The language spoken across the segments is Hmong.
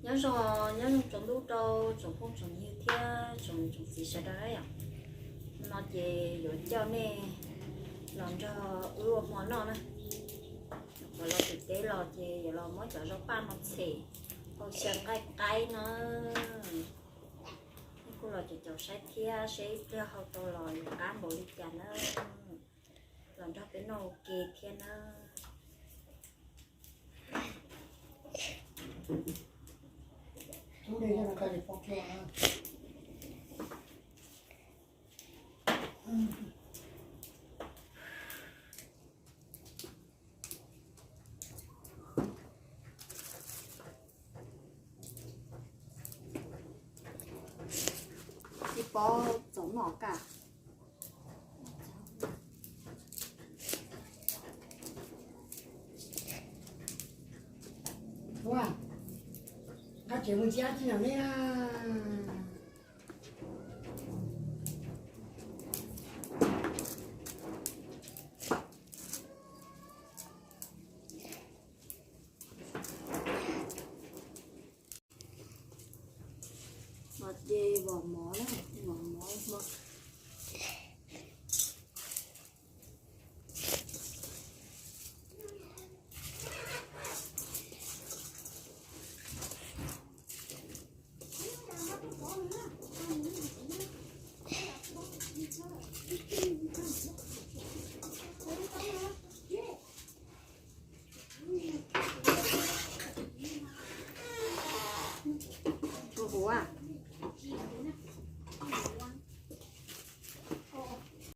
Nyob zoo, nyob zoo tsaus ntuj rau tsoom phooj tsoom ywg thiab tsoom niam tsoom txiv sawv daws na yom. No ces yuav coj nej los nrog wb ua hmo noj na. Nyuam qhuav los tim teb los ces yuav los muab cov zaub paj no txhem hau xyaw nqaij qaib na. Nej kuj los caum caum saib thiab seb ib pliag hau tau los yuav qab npaum li cas na. Los nrog peb noj ua ke thiab na. Tsis paub txaus noj kaj. Nqa tsev mus ntsia tsi no ne. Mas ces vom mov na, vom mov hmo. Tshuav huv a.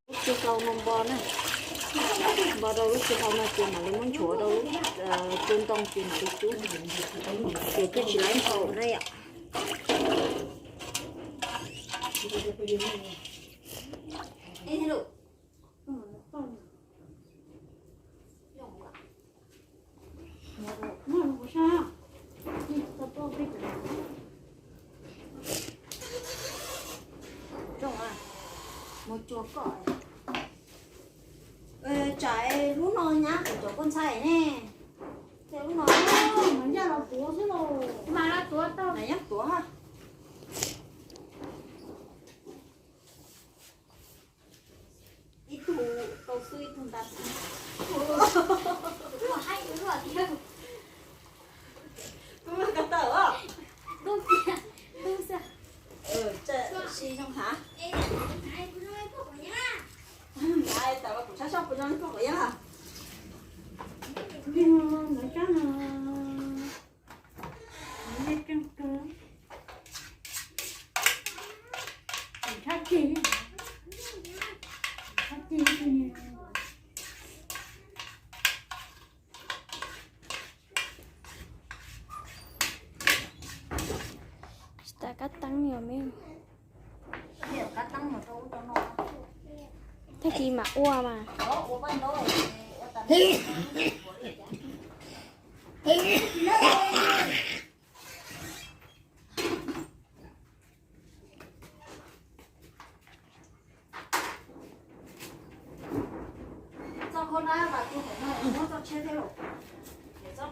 Lub tsis hlau no npo na, npo rau lub tsis hlau no ces mam li muab nchuav rau lub tu ntoo ces mam li cub, ces thiaj tsis laib npau na yom. Tsam lub no nyab kuv cov kua ntxhais ne. Lub no mas ncaj los tuav xwb los. Mas los tuav tau, mas nyob tuav ha. Ib tug tau xwb ib tug nta xwb. Kuv mloog ko taw os. Tsa si zoo hav. Ai, tawm los kuv sab sab puas zoo poj quav yeeb os. Tsis tas kab teeb yom me. Tag kis mam ua mas.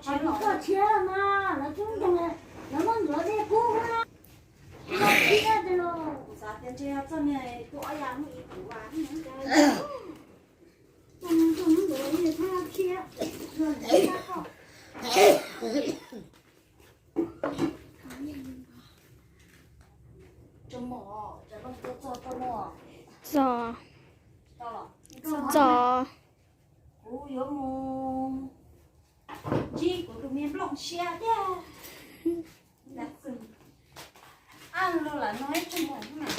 Txoj tshiab mas lawv tub ntoo, lawv muab ntxuav dej kub na. Kuv xav tias ntshe yog txoj niag tuaj ob ya hnub ib kuv a. Txog, txog. Kuv yuav mus ntsib kuv tus me nplooj siab thiab. Ab, luag lam no ib tug mus mas.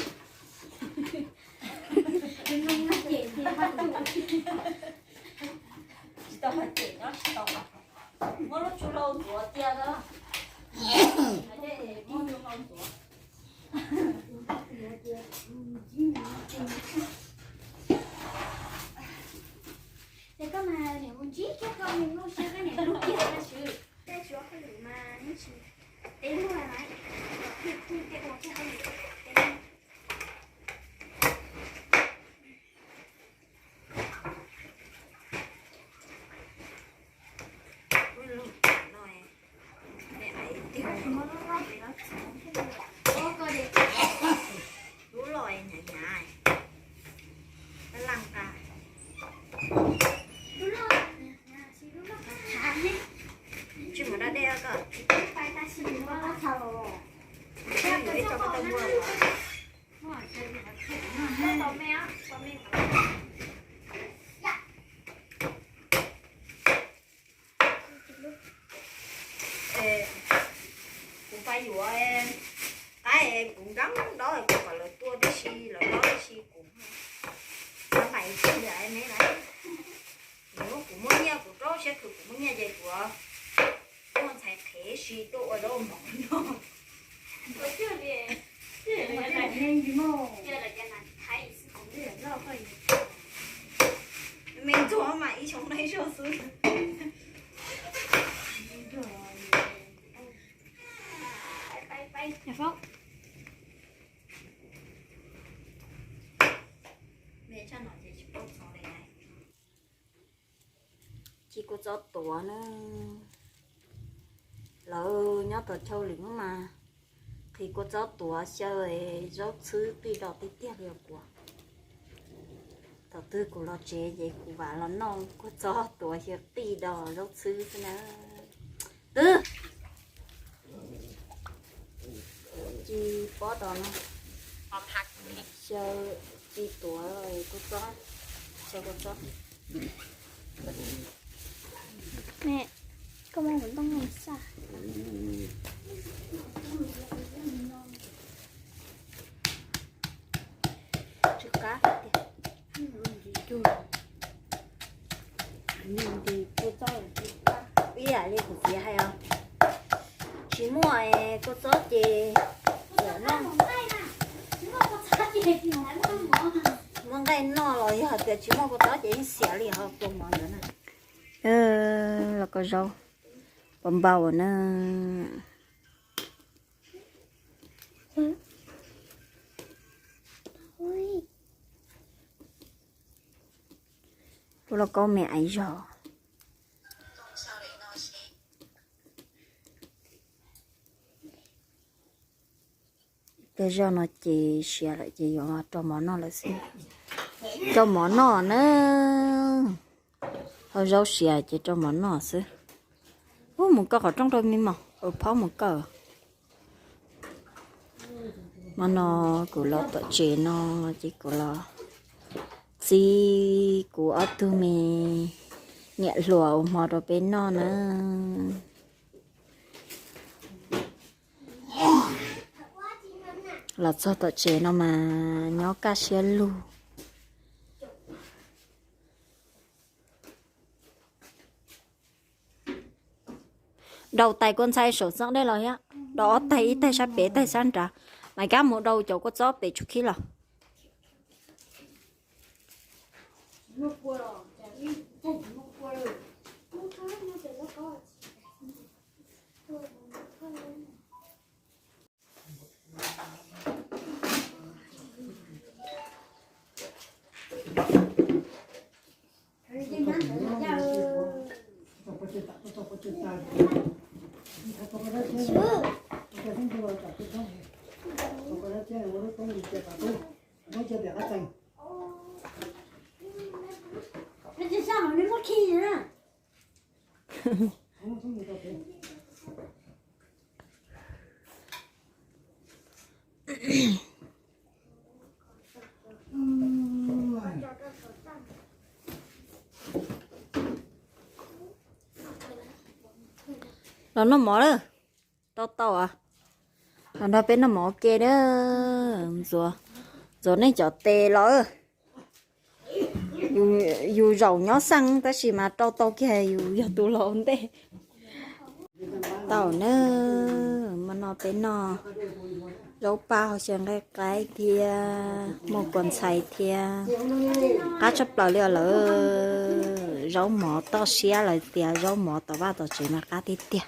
Tsis tau qhov cem nyob tsis tau. Muab lub tsu lau ntxuav cia na. Muab lub lau ntxuav. Ces koj mas niam mus ntsib kiag koj me nplooj siab koj niam lub kiag tag swv. Tej tsuav hauj lwm mas neb tsis teb lub na, tej ua tej hauj lwm. Lub loj hnyav hnyav, laj nqa. Tsis mus da dej koj. Yuav ib co ko taw npua. Kuv pais yuav qaib, kuv nkees dob kuv kom lawv tua tib si, lawv dob tib si kuv. Xav nqaim tsis liam me lawm. Kuv muaj nyiaj, kuv rau siab khwv kuv muaj nyiaj ces kuv muaj ntxhais qhev si tuaj ua zaub mov noj. Me ntxuag mas ib xyoo noj ib zaug xwb. Ci kua txob tuav na. Lawv nyob tom chaw lwm hnub mas qhis kua txob tuav xyaw zaub txhwb qij do tiag tiag li os kuv. Thaum twg kuv los tsev ces kuv vam los noj kua txob tuav xyaw qij do zaub txhwb xwb na. Twb ci pob dos no, xyaw ci tuav kua txob, xyaw kua txob. Mẹ, con mong muốn tông này sao? Tsw qab tiag. Ib yam li kuv txiv hais os, tsis muaj kua txob ces xiam noj. Muaj nqaij noj los yog hais tias tsis muaj kua txob ces yeej xiam li ho kua mov ntawd na. Los kua zaub npau npau na. Kuv los kau me aiv zog. Tej zaum no ces siav lawm ces yuav rau mov noj lawm xwb. Rau mov noj na. Hau zaub siav ces rau mov noj xwb. Ub, mus kaw qhov rooj rau me mos, phob mus kaw. Hmo no kuv los tom tsev no ces kuv los txib kuv ob tug me niam hluas ua hmo rau peb noj na. Los txog tom tsev no mas nyob kaj siab lug. Daus tais kua ntxhai saum txeeb dej los thiab, daus ob taig, ib taig sab pem, ib taig sab nrad. Mas kab mus daus cov kua txob pem tsuj khib los. Los noj mov lawm. Tau tau as. Los nrog peb noj mov ua ke na. Ntxuav, ntxuav nej cov tes los. Yus zaum nyob xeeb tab sis mas rau tau kiag yus yog tus laus ntej. Tau na, hmo no peb noj zaub paj xyaw nqaij qaib thiab muaj kua ntxhais thiab. Qab tshaj plaws li os lawm. Zaub mov toj siab lawm tias zaub mov tom vaj tom tsev mas qab tiag tiag.